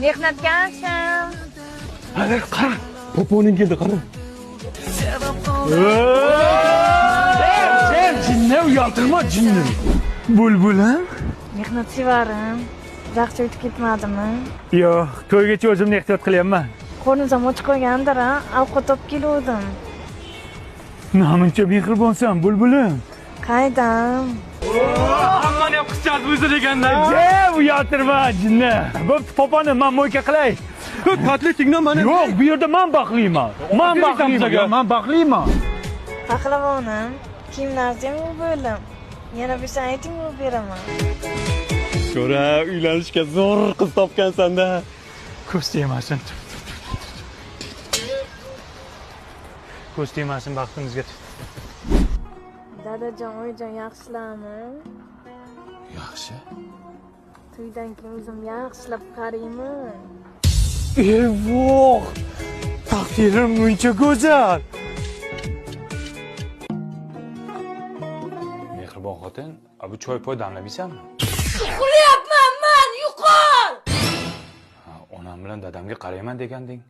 Mehnatgashim. Ana qara, poponing keldi, qara. Sen jinni uyaltirma jinni. Bulbulim. Mehnatsevarim. Uzoqcha o'tib ketmadimi? Yo'q, to'ygacha o'zimni ehtiyot qilyapman. Qo'rnim och qolgandir, a? Ovqat olib keluvdim. Namuncha mehribonsan, bulbulim. Qaydam? Hammani ham qizchasi o'zi deganda. Je, uyaltirma jinni. Bo'pti, poponi men mo'yka qilay. Kotletingdan mana. Yo'q, bu yerda men baxtliman. Men baxtliman. Yo'q, men baxtliman. Pahlavоnim, kiyimlarni ham yuvib bo'ldim. Yana bo'lsa ayting yuvib beraman. Ko'ra, uylanishga zo'r qiz topgansan-da. Ko'z tegmasin. Ko'z tegmasin baxtimizga. Dadajon, oyijon yaxshilarmi? Yaxshi. To'ydan keyin o'zim yaxshilab qarayman. Evoh! Taqdirim muncha go'zal. Mehribon xotin, a bu choy poy damlab yeysanmi? Uxlayapman man, yo'qol! Ha, onam bilan dadamga qarayman deganding.